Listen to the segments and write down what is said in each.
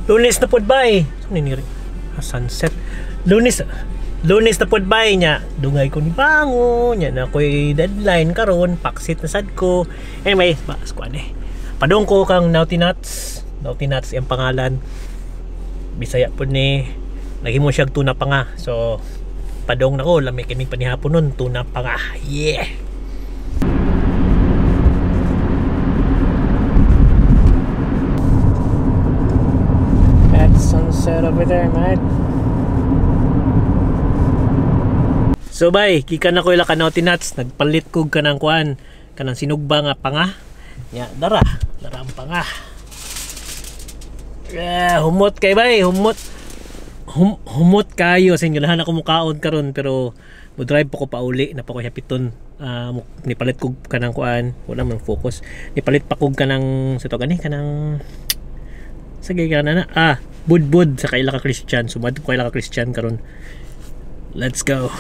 Lunes na pud bay. So ni sunset. Lunes Lunes na pud bay nya. Dungay ko ni bango nya na ko'y deadline karon, paksit na sad ko. Anyway, ba kuan eh. Padung ko kang Naughty Nuts. Naughty Nuts ang pangalan. Bisaya pud ni. Naghimo siya tuna pa nga. So padong na ko, lami kaming panihapon nun, tuna pa nga. Yeah. That's sunset over there, mate. So bay, gikan na ko ila ka Naughty Nuts, nagpalit kog kanang kuan, kanang sinugba nga panga. Nya, dara, dara ang panga. Yeah, humot kay bay, humot. Humot kayo sa inyo lahan ako mukaon karon pero mo drive pa ko pauli na pa ko hapiton. Nipalit kog kanang kuan, wala man focus. Nipalit pa kog kanang sa to gani kanang sige kana na. Ah, budbud sa kaila ka Christian. Sumad ko kaila ka Christian karon. Let's go.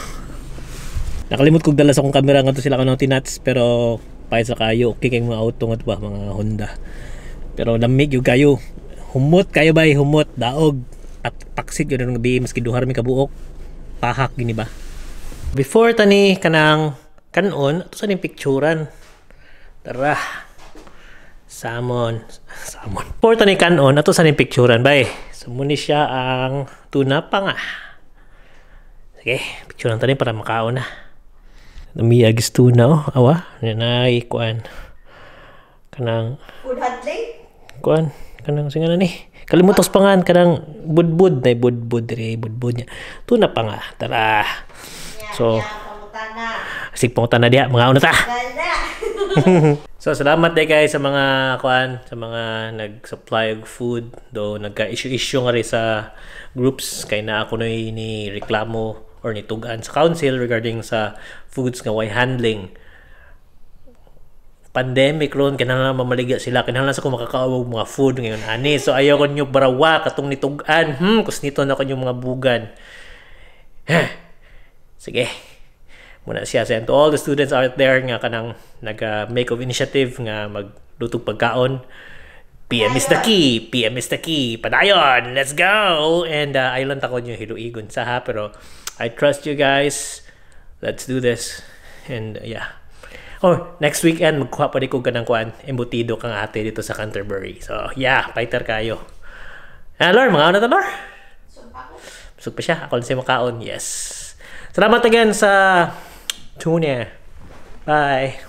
Nakalimot kog dala sa akong kamera ngadto sila ka Naughty Nuts pero pahit sa kayo okay kay mga auto nga ba mga Honda. Pero lamig gyud kayo. Humot kayo bay, humot daog. At paksit yun ang gabi maski duha mi kabuok. Pahak gini ba. Before tani kanang kanon ato sa ning picturean. Tara. Salmon, salmon. Before tani kanon ato sa ning picturean bay. So muni siya ang tuna pa nga. Sige, picturean tani para makaon na. Namiyagis tuna oh, awa. Nanay kuan. Kanang food handling? Kuan, kanang singa na ni. Kalimutos pa nga kanang budbud na budbud dire budbud niya. Tuna pa nga. Tara. So, sig pangutana diha, mga una ta. So salamat day guys sa mga kuan, sa mga nag-supply og food do nagka-issue-issue nga rin sa groups kay na ako noy ni reklamo or ni tugan sa council regarding sa foods nga way handling. Pandemic ron kinahanglan mamaligya sila, kinahanglan sa ko makakaawag mga food ngayon ani. So ayaw ko nyo barawa katong nitugan. Kus nito na ko yung mga bugan. Sige. Muna siya. And to all the students out there nga kanang nag-make of initiative nga maglutog pagkaon, PM is the key. PM is the key. Padayon! Let's go! And ayaw lang tako nyo hiluigon sa ha, pero I trust you guys. Let's do this. And yeah. Oh, next weekend magkuha pa rin ko ganang kuan embutido kang ate dito sa Canterbury. So yeah, fighter kayo. Ah, Lor, mga ano ta, Lor? Busog pa siya. Ako lang siya makaon. Yes. Salamat again sa tuna. Bye.